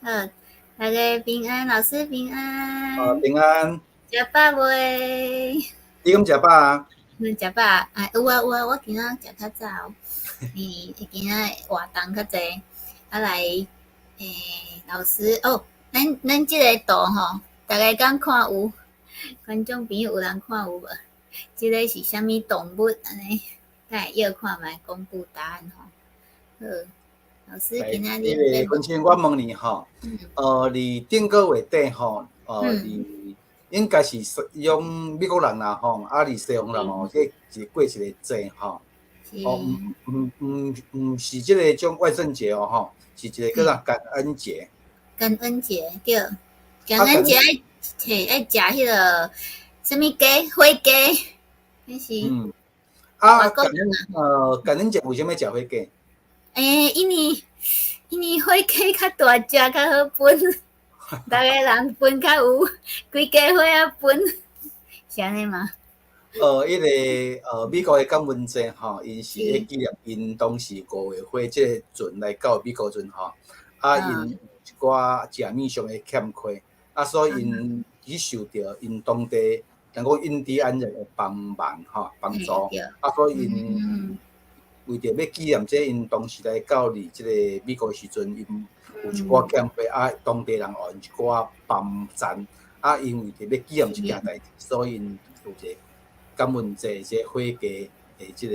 好，大家平安，老師平安。啊，平安。食飽未？你敢食飽啊？嗯，食飽啊，有啊有啊，我今仔食較早，因為今仔活動較濟，啊來，老師哦，咱這个圖吼，大家敢看有？觀眾朋友有人看有無？這个是啥物動物？按呢，等下約看覓公布答案吼。好，老師今仔日。彼個文清，我問你吼，佇頂個月底吼，佇應該是用美國人啦吼，啊佇西方人吼，這是過一個節吼，哦，毋是這个種萬聖節哦吼，是一個叫做感恩節。感恩節對，感恩節愛揣愛食彼个啥物雞？火雞，彼是。嗯，啊，感恩節為啥物食火雞？因為火雞較大隻，較好分，逐个人分較有，規家伙仔分，是按呢嗎？彼个美國的感恩節吼，𪜶是咧紀念𪜶當時五月花這个船來到美國陣吼，啊，𪜶有一寡食物上的欠缺，啊，所以𪜶去受著𪜶當地，人講印第安人的幫忙吼，幫助，啊，所以𪜶為著欲紀念這𪜶當時來到佇這個美國時陣，𪜶有一寡欠缺，啊，當地人予𪜶一寡幫贊，啊，𪜶為著欲紀念這件代誌，所以𪜶有一個感恩節，這個火雞的這個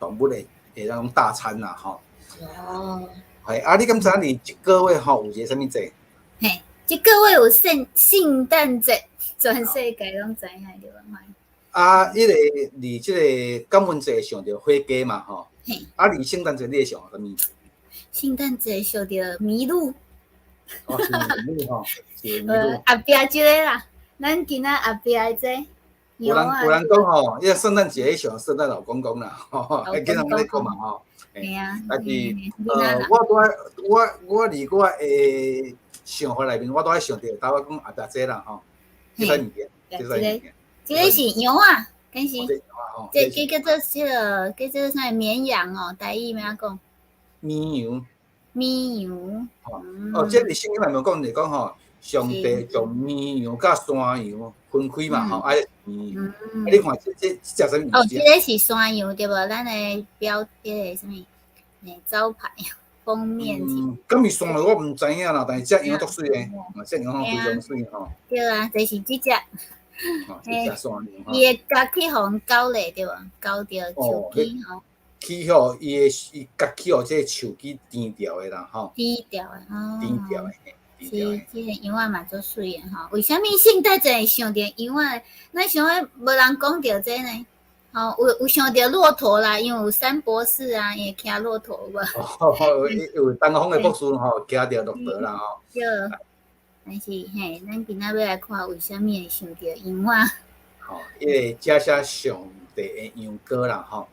動物的那種大餐啦，吼。哦。係啊，你敢知影佇這個月吼有一個啥物節？嘿，這個月有聖誕節，全世界攏知影對無？啊，彼个佇這个感恩節想著火雞嘛，吼。啊，佇聖誕節你會想啥物？聖誕節想著麋鹿。哦，是麋鹿吼，是麋鹿。後壁這个啦，咱今仔後壁的這。有人講吼，彼個聖誕節想聖誕老公公啦，吼，彼經常咧講嘛，吼。係啊。但是，我拄仔我佇我的想法內面，我拄仔想著，頭仔講後壁這啦，吼，這啥物件？這啥物件？這个是羊仔，敢是？這叫做這个叫做啥綿羊哦，台語欲按怎講？綿羊。綿羊。哦，這佇聖經內面講就講吼，上帝將綿羊佮山羊分開嘛，吼，啊，綿羊。啊，你看這這這啥物？哦，這个是山羊對無？咱的標彼個啥物？招牌封面。嗯，敢是山羊我毋知影啦，但是這羊足媠的，啊，這羊吼非常媠吼。對啊，就是這隻。哦，這隻山羊。伊的角去予人咬咧對無？咬著樹枝吼。去予伊的伊角去予這個樹枝甜掉的啦，吼。甜掉的，哦。甜掉的。是，這个羊仔嘛足媠的吼。為啥物聖誕節會想著羊仔？咱想講無人講著這呢？吼，有想著駱駝啦，因為有三博士啊，伊會騎駱駝無？哦，有東方的博士吼，騎著駱駝啦吼。對，但是嘿，咱今仔欲來看為啥物會想著羊仔？吼，因為這寫上帝的羊羔啦，吼。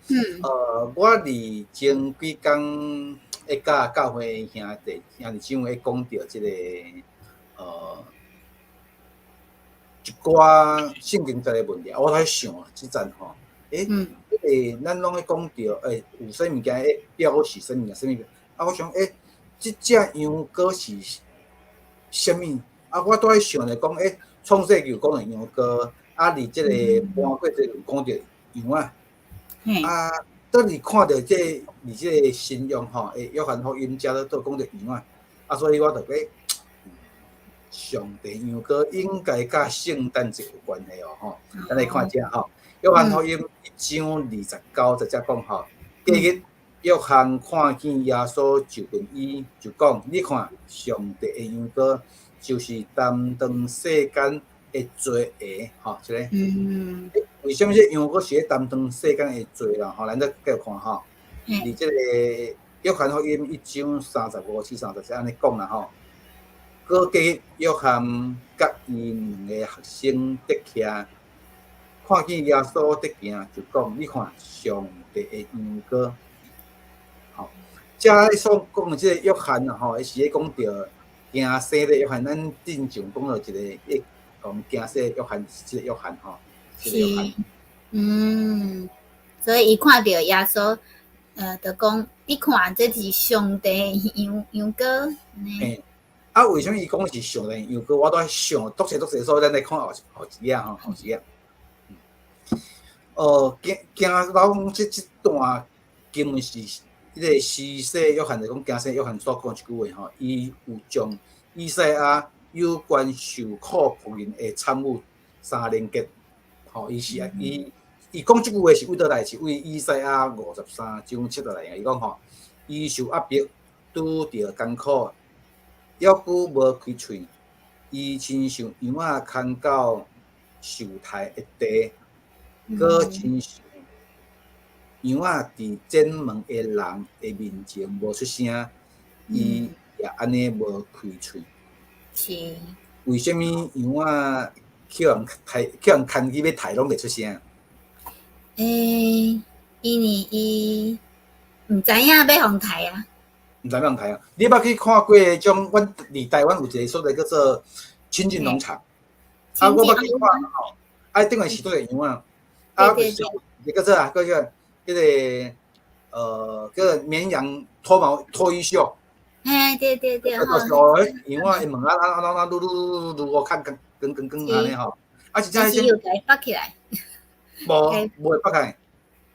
我佇前幾工咧佮教會兄弟兄弟姊妹咧講著這個一寡聖經節的問題，我咧想這陣吼，彼個咱攏咧講著，有啥物件咧表示啥物件，啥物件？啊，我想，這隻羊羔是啥物？啊，我拄仔想咧講，創世記有講著羊羔，啊，佇這個盤過節有講著羊仔，啊，當你看著這佇這個新約吼，約翰福音遮都講著羊仔，啊，所以我就講，上帝羊羔應該佮聖誕節有關係哦，吼，咱來看這吼，約翰福音1章29節才講吼，隔日約翰看見耶穌就近伊，就講：你看，上帝的羊羔，就是擔當世間的罪的，吼，這个。為啥物這羊羔是咧擔當世間的罪啦？吼，咱再繼續看吼。佇這個約翰福音1章35至30節按呢講啦吼。閣隔日約翰佮伊兩个學生佇徛，看見耶穌佇行，就講：你看，上帝的羊羔。吼，遮所講的這個約翰啊，吼，伊是咧講著行洗禮約翰，咱進前講著一個，伊講行洗禮約翰是這個約翰吼，這個約翰。所以伊看著耶穌，就講：你看，這是上帝的羊羔。嘿，啊，為啥物伊講是上帝羊羔？我都想足濟足濟，所以咱來看後後一頁吼，後一頁。哦，行行老講這段經文是彼個施洗約翰就講，行洗約翰所講一句話吼，伊有將以賽亞有關受苦僕人的參與三連結，吼，伊是伊講這句話是為佗來？是為以賽亞53章7節來的。伊講吼，伊受壓迫，拄著艱苦，猶閣無開喙，伊親像羊仔牽到受刣的地，閣親像羊仔佇剪毛的人的面前無出聲，伊也按呢無開喙。為啥物羊仔去予人刣，去予人牽去欲刣攏袂出聲？欸，因為伊毋知影欲予刣啊。毋知欲予刣啊！你捌去看過彼種？阮佇台灣有一個所在叫做清境農場，啊，我捌去看吼，啊，頂下是倒個羊仔，啊，一個叫做啊，叫做彼個叫做綿羊脫毛脫衣秀。嘿，對對對，吼。哦，羊仔伊毛啊啊啊啊，擼擼擼擼擼，較光光光光按呢吼，啊是真是有共伊縛起來。無，無會縛起來。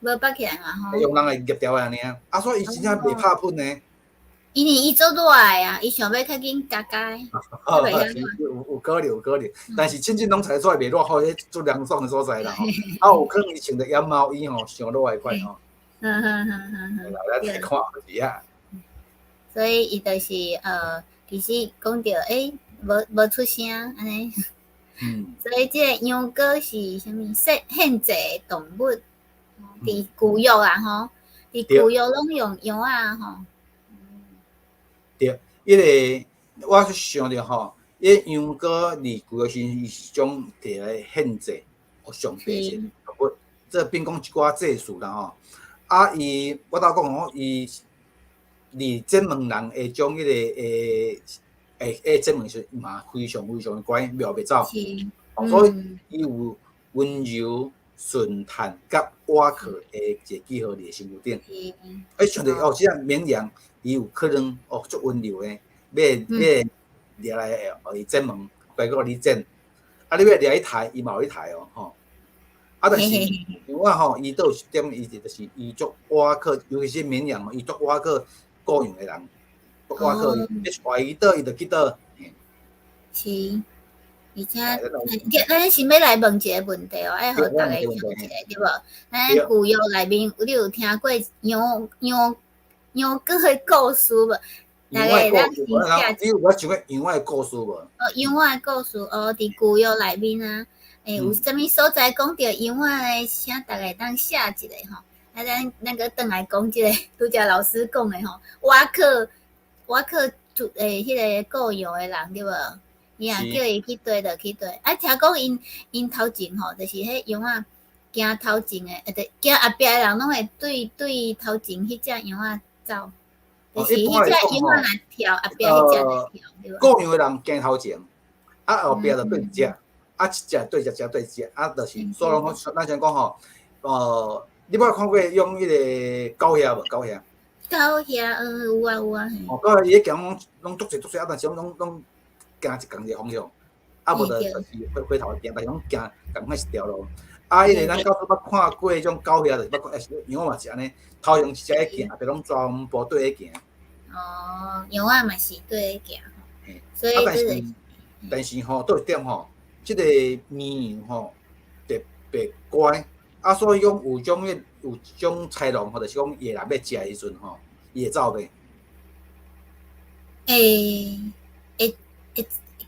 無縛起來嘛吼。用人會夾掉按呢，啊，所以伊真正袂拍噴呢。因為伊做熱的啊，伊想欲較緊加加。哦，有可能有可能，但是清境農場所袂熱好，彼足涼爽的所在啦吼。啊，有可能伊穿著羊毛衣吼，傷熱的款吼。來，咱來看是啊。所以伊就是其實講著欸，無出聲按呢。所以這個羊羔是啥物？獻祭動物，佇舊約啊吼，佇舊約攏用羊仔吼。對，彼個我想著吼，彼羊羔佇舊約時，伊是種提來獻祭，予上帝的動物，這變講一寡祭司啦吼。啊，伊我頭講吼，伊佇剪毛人會將彼個會剪毛時嘛非常非常乖，秒袂走。所以伊有溫柔、順嘆佮倚靠的一個記號佇身軀頂。欸，上帝哦，這個綿羊伊有可能哦足溫柔的，欲掠來予伊剪毛，乖乖予你剪。啊，你欲掠去刣，伊嘛予你刣哦，吼。啊，但是羊仔吼，伊都有一點，伊就是伊足倚靠，尤其是綿羊，伊足倚靠顧羊的人，足倚靠伊，你帶伊佗，伊就去佗。是，而且，咱是欲來問一個問題哦，愛予逐家想一下，對無？咱舊約內面，你有聽過羊羔的故事無？羊仔的故事，你有捌想過羊仔的故事無？哦，羊仔的故事，哦，佇舊約內面啊，欸，有啥物所在講著羊仔咧？請逐家會當寫一下吼。啊，咱咱閣轉來講這個，拄才老師講的吼，倚靠倚靠主欸，彼個顧羊的人對無？伊若叫伊去綴就去綴。啊，聽講𪜶頭前吼，就是彼羊仔行頭前的，欸，對，行後壁的人攏會對頭前彼隻羊仔走，就是彼隻羊仔若跳，後壁彼隻就跳，對無？顧羊的人行頭前，啊後壁就對一隻，啊一隻對一隻對一隻，啊就是所以講，咱先講吼，你捌看過養彼個狗仔無？狗仔？狗仔，有啊有啊。哦，狗仔伊咧行攏攏足濟足濟，啊，但是攏攏行一仝一個方向，啊無就是回頭行，但是攏行仝款一條路。啊，因為咱到處捌看過彼種狗仔，就是捌看，羊仔嘛是按呢，頭前一隻咧行，後壁攏全部綴咧行。哦，羊仔嘛是綴咧行，所以啊，但是但是吼，倒一點吼，這個綿羊吼特別乖，啊，所以講有種彼有一種豺狼吼，就是講伊會若欲食的時陣吼，伊會走袂？會會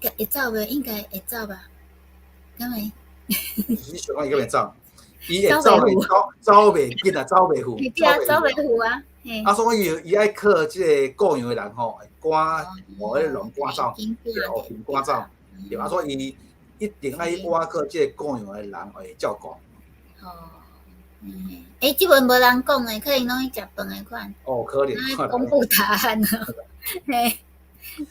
會會走袂？應該會走吧？敢會？你想講伊敢會走？伊會走袂走走袂緊啊，走袂赴。對啊，走袂赴啊。啊，所以伊愛靠這個顧羊的人吼，趕予彼個狼趕走，對，予熊趕走，對啊，所以伊一定愛倚靠這個顧羊的人來照顧。哦，欸，這陣無人講的，可能攏去食飯的款。哦，可能。公布答案咯，嘿，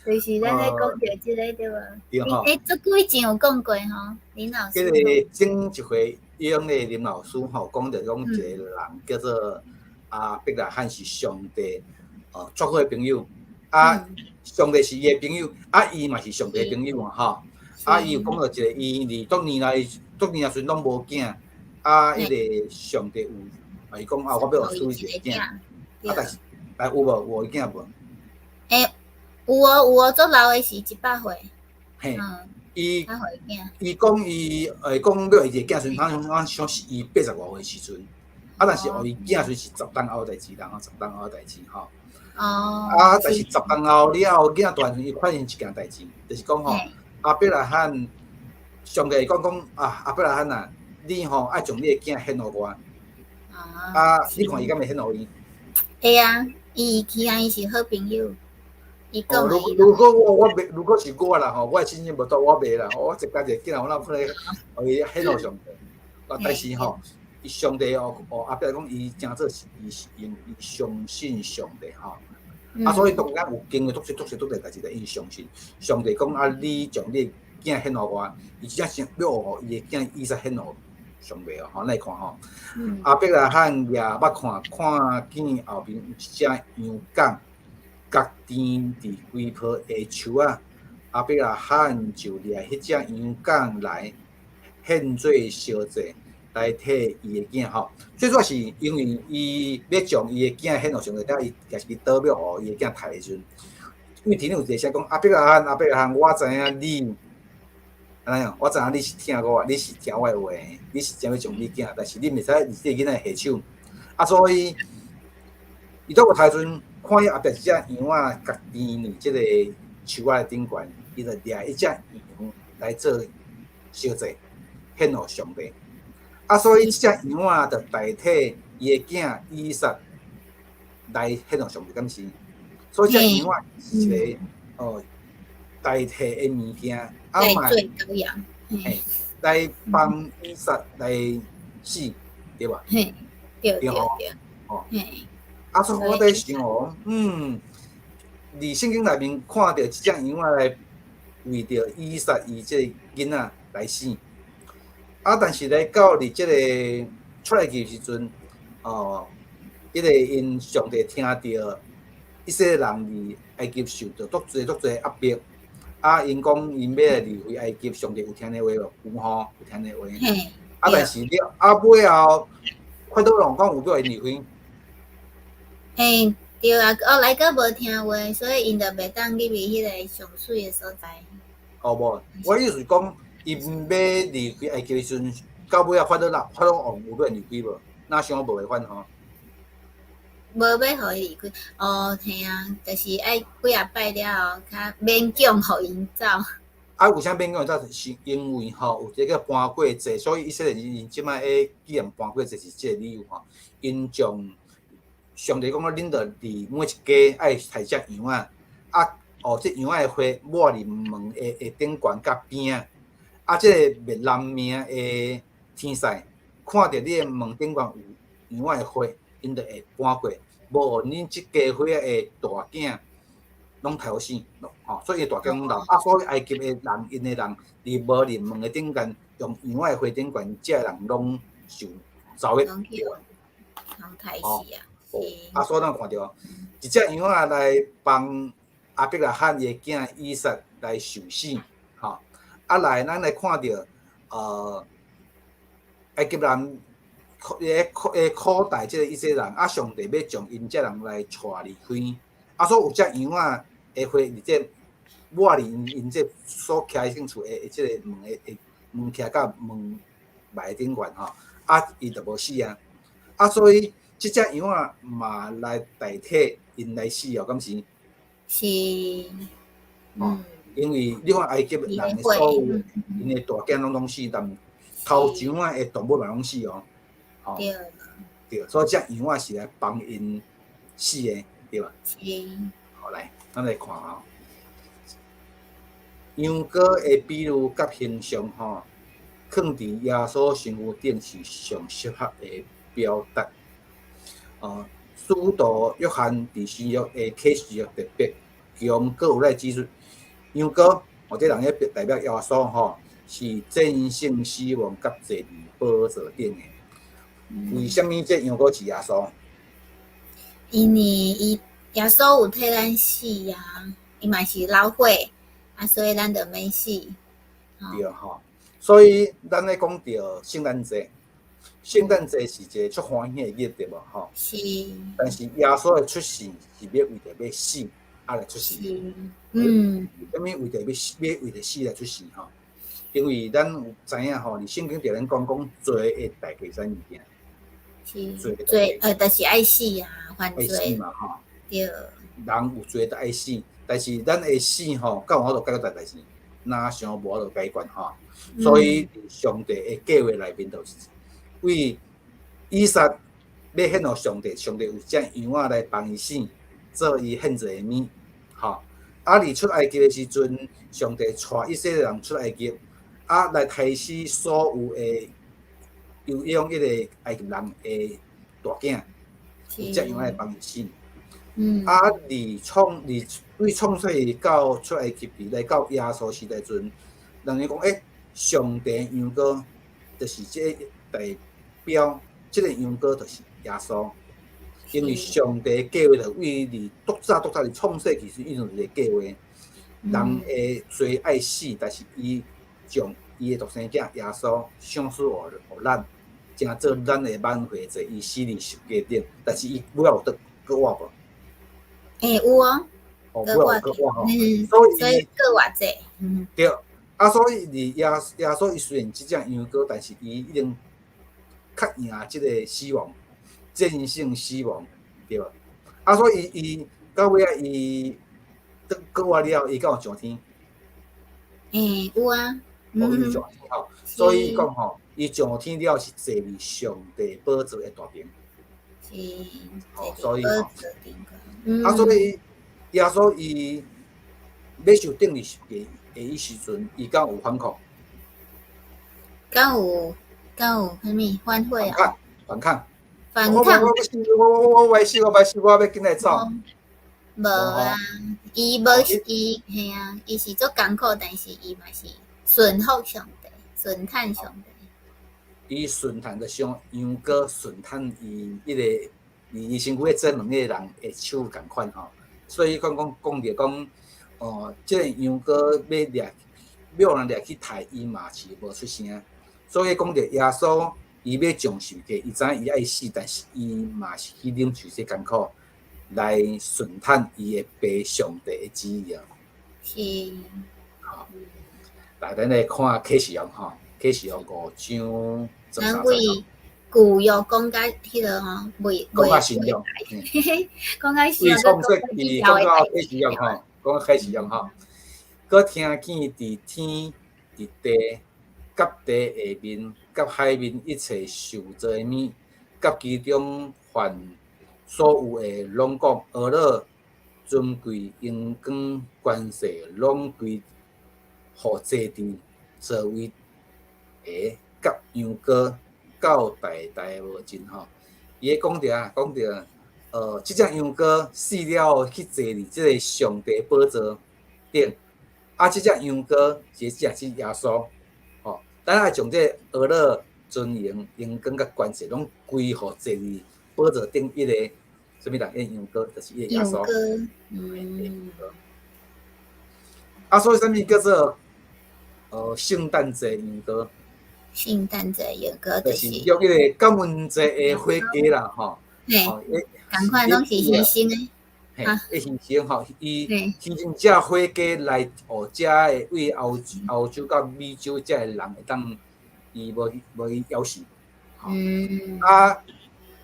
就是咱咧講著這個對無？對吼。欸，這久以前有講過吼，林老師。這個前一回，用個林老師吼講著講一個人叫做亞伯拉罕是上帝足好的朋友，啊，上帝是伊的朋友，啊，伊嘛是上帝的朋友嘛，吼。啊，伊有講到一個，伊佇足年來足年來時陣攏無囝，啊，彼個上帝有，啊，伊講啊，我欲予賜一個囝，啊，但是，但有無有伊囝無？欸，有哦有哦，足老的是100歲。嘿，伊伊講伊講欲予伊一個囝孫，他想是伊80外歲時陣，啊，但是予伊囝孫是十冬後的代誌啦，吼，十冬後的代誌吼。哦。啊，但是十冬後了後，囝大漢伊發現一件代誌，就是講吼，亞伯拉罕，上帝講講啊，亞伯拉罕啊，你吼愛將你的囝獻予我。啊，你看伊敢會獻予伊？會啊，伊起碼伊是好朋友。伊講。如果我袂，如果是我啦吼，我的信心無足，我袂啦。我一家一個囝，我哪有可能予伊獻予上帝？啊，但是吼，伊上帝哦哦，亞伯拉講伊誠做是伊是因為伊相信上帝吼。啊，所以當咱有經過足濟足濟足濟代誌，伊相信上帝講啊，你將你的囝獻予我，伊真正想欲予伊的囝以撒獻予上帝哦，吼，咱來看吼。亞伯拉罕舉目看，看見後邊有一隻羊犅，角纏佇歸抱的樹仔，亞伯拉罕就掠彼隻羊犅來獻做燒祭，來替伊的囝吼。最主要是因為伊欲將伊的囝獻予上帝，了伊也是去倒欲予伊的囝刣的時陣，因為天有一個寫講亞伯拉罕，亞伯拉罕，我知影你，按怎樣？我知影你是聽我，你是聽我的話，你是真欲將你囝，但是你袂使佇這個囡仔下手。啊，所以伊倒個刣時陣，看伊後壁一隻羊仔，角纏佇這個樹仔頂懸，伊就掠彼隻羊來做燒祭，獻予上帝。啊，所以這隻羊仔就代替伊的囝以撒來獻予上帝，敢是？所以這羊仔是一個哦代替的物件，啊嘛，嘿，來幫以撒來死，對吧？嘿，對對對，哦，啊，所以我佇想哦，佇聖經內面看著這隻羊仔來為著以撒伊這個囡仔來死。啊！但是來到佇這個出埃及時陣，哦，彼個𪜶上帝聽著以色列人佇埃及受著足濟足濟壓迫，啊，𪜶講𪜶欲來離開埃及，上帝有聽的話無？有吼，有聽的話。啊，但是了啊，尾後法老王講有欲𪜶離開。嘿，對啊，後來閣無聽話，所以𪜶就袂當入去彼個上媠的所在。哦無，我意思是講，𪜶欲離開埃及的時陣，到尾仔法老王有欲𪜶離開無？若想無會反吼？無欲予伊離開，哦，嘿啊，就是愛幾仔擺了後，較勉強予𪜶走。啊，為啥勉強走？是因為吼有一個叫盤過節，所以以色列人𪜶這擺咧紀念盤過節是這個理由吼。𪜶將上帝講啊，恁著佇每一家愛刣隻羊仔，啊，哦，這羊仔的血抹佇門的頂懸佮邊仔，啊，這個滅人命的天使看著你的門頂懸有羊仔的血，𪜶就會盤過，無予恁這家伙仔的大囝攏刣死，吼，所以大囝攏留。啊，所以埃及的人，𪜶的人佇無佇門的頂懸用羊仔的血頂懸，這個人攏受遭的。攏刣死啊！啊，所以咱看著一隻羊仔來幫亞伯拉罕的囝以撒來受死，吼。啊來，咱來看著，埃及人苦待這個以色列人，啊，上帝欲將𪜶這人來帶離開，啊，所以有隻羊仔的血佇這抹佇𪜶這所徛的厝的這個門的門徛佮門內頂懸吼，啊，伊就無死啊，啊，所以這隻羊仔嘛來代替𪜶來死哦，敢是？是，哦，因為你看埃及人的所有𪜶的大囝攏總死，但頭上仔的動物嘛攏死哦，吼，對，所以這羊仔是來幫𪜶死的，對吧？是。好來，咱來看吼，羊羔的比喻佮形象吼，囥佇耶穌身軀頂是上適合的表達。使徒約翰佇新約的啟示錄特別強閣有來指出，羊羔哦，這人咧代表耶穌吼，是戰勝死亡佮坐佇寶座頂的。為啥物這羊羔是耶穌？因為伊耶穌有替咱死啊。伊嘛是老歲，啊，所以咱就免死。對吼，所以咱咧講著聖誕節，聖誕節是一個足歡喜的日，對無吼？是。但是耶穌的出世是欲為著欲死啊來出世。啥物為著欲死，欲為著死來出世吼？因為咱有知影吼，佇聖經佇咱講講罪的代價啥物件？是罪，就是愛死啊，犯罪。愛死嘛吼。對。人有罪就愛死，但是咱的死吼，敢有法度解決代誌？若想無法度解決吼。所以上帝的計劃內面就是為以撒欲獻予上帝，上帝有隻羊仔來幫伊死，做伊獻祭的物，吼。啊，佇出埃及的時陣，上帝帶以色列人出埃及，啊，來刣死所有的有養彼個埃及人的大囝，有隻羊仔來幫伊死。啊，佇對創世到出埃及記來到耶穌時代陣，人會講欸，上帝羊羔就是這個代表，這個羊羔就是耶穌。因為上帝計劃就為佇足早足早佇創世其實伊就有一個計劃，人的罪愛死，但是伊將伊的獨生囝耶穌賞賜予咱，成做咱的挽回祭，伊死佇十架頂，但是伊尾仔有閣閣活無？欸，有哦。哦，尾仔有閣活吼，所以所以閣活者。對，啊，所以佇耶穌伊雖然這隻羊羔，但是伊已經較贏這個死亡，戰勝死亡，對無？啊，所以伊到尾仔伊閣閣活了，伊敢有上天？欸，有啊。哦，伊上天吼，所以講吼，伊上天了是坐佇上帝寶座的大爿。是。哦，所以吼，啊，所以耶穌伊欲受釘佇十架的彼時陣，伊敢有反抗？敢有啥物反悔啊？反抗。反抗。我我我我死，我欲死，我欲緊來走。無啊，伊無伊嘿啊，伊是足艱苦，但是伊嘛是順服上帝，順趁上帝。伊順趁就像羊羔順趁伊彼個伊身軀咧做兩個人的手仝款吼，所以講講講著講，哦，這個羊羔欲掠，欲予人掠去刣，伊嘛是無出聲。所以講著耶穌，伊欲上十架，伊知影伊愛死，但是伊嘛是去忍受這艱苦，來順趁伊的爸上帝的旨意啊。是。好，來，咱來看啟示錄吼，啟示錄五章十三咱為舊約講甲彼個吼，袂講甲新約，講甲新約，創世記講到啟示錄吼，講到啟示錄吼，閣聽見佇天、佇地、佮地下面、佮海面一切受造的物，佮其中凡所有的，攏講：呵咾，尊貴、榮光、權勢，攏歸予坐佇座位的佮羊羔，到代代無盡吼。伊咧講著啊，講著，這隻羊羔死了後去坐佇這個上帝寶座頂，啊，這隻羊羔是這隻耶穌，吼。咱愛將這個呵咾、尊榮、榮光佮權勢，攏歸予坐佇寶座頂彼個啥物人？彼個羊羔就是彼個耶穌。啊，所以啥物叫做聖誕節羊羔？聖誕節羊羔就是用彼個感恩節的火雞啦，吼。嘿，仝款攏是犧牲的。嘿，犧牲吼，伊犧牲這火雞來，予遮的為歐洲佮美洲遮的人會當伊無無去枵死。啊，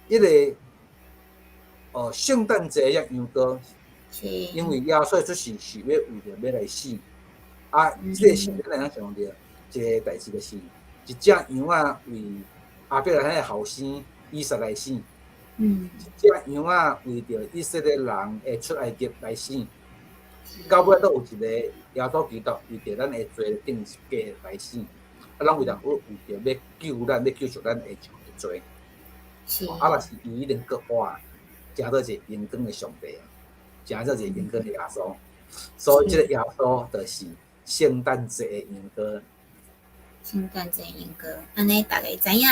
彼個聖誕節的羊羔，因為耶穌出世是欲為著欲來死，啊，這個死咱會當想著一個代誌就是，一隻羊仔為亞伯拉罕的後生以撒來死，一隻羊仔為著以色列人會出埃及來死，到尾閣有一個耶穌基督為著咱的罪釘十架來死，啊，攏為著欲救咱，欲救贖咱的罪。啊，若是伊已經閣活，成做一個榮光的上帝，成做一個榮光的耶穌，所以這個耶穌就是聖誕節的羊羔。聖誕節羊羔，按呢逐家知影。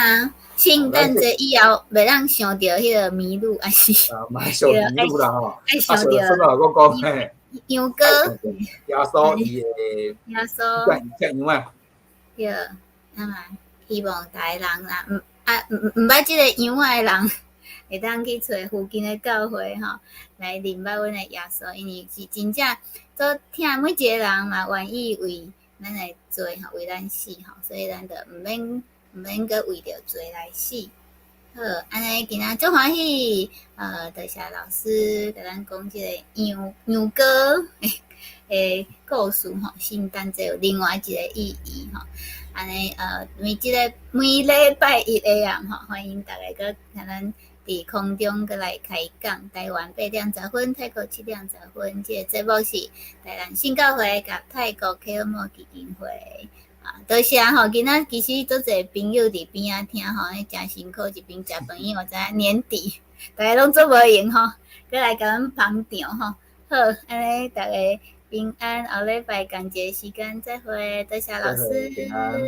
聖誕節以後，袂當想著彼個麋鹿，還是啊，嘛想麋鹿啦吼，愛想著啊，孫老公講嘿，羊羔，耶穌伊的耶穌，隻羊仔。對，啊嘛，希望逐个人啦，毋啊毋捌這个羊仔的人，會當去揣附近的教會吼，來認捌阮的耶穌，因為是真正足疼每一个人嘛，願意為咱的罪吼，為咱死吼，所以咱就毋免閣為著罪來死。好，按呢今仔足歡喜，多謝老師共咱講這个羊羔的故事吼，聖誕節有另外一個意義吼。按呢，每這个每禮拜一下暗吼，歡迎逐家閣共咱佇空中閣來開講。台灣8點10分，泰國7點10分，這个節目是台南聖教會佮泰國啟摩基金會。啊，多謝吼！今仔其實足濟朋友佇邊仔聽吼，誠辛苦一邊食飯，因為我知影年底逐家攏足無閒吼，閣來共阮捧場吼。好，按呢逐家平安，後禮拜仝一个時間再會，多謝老師。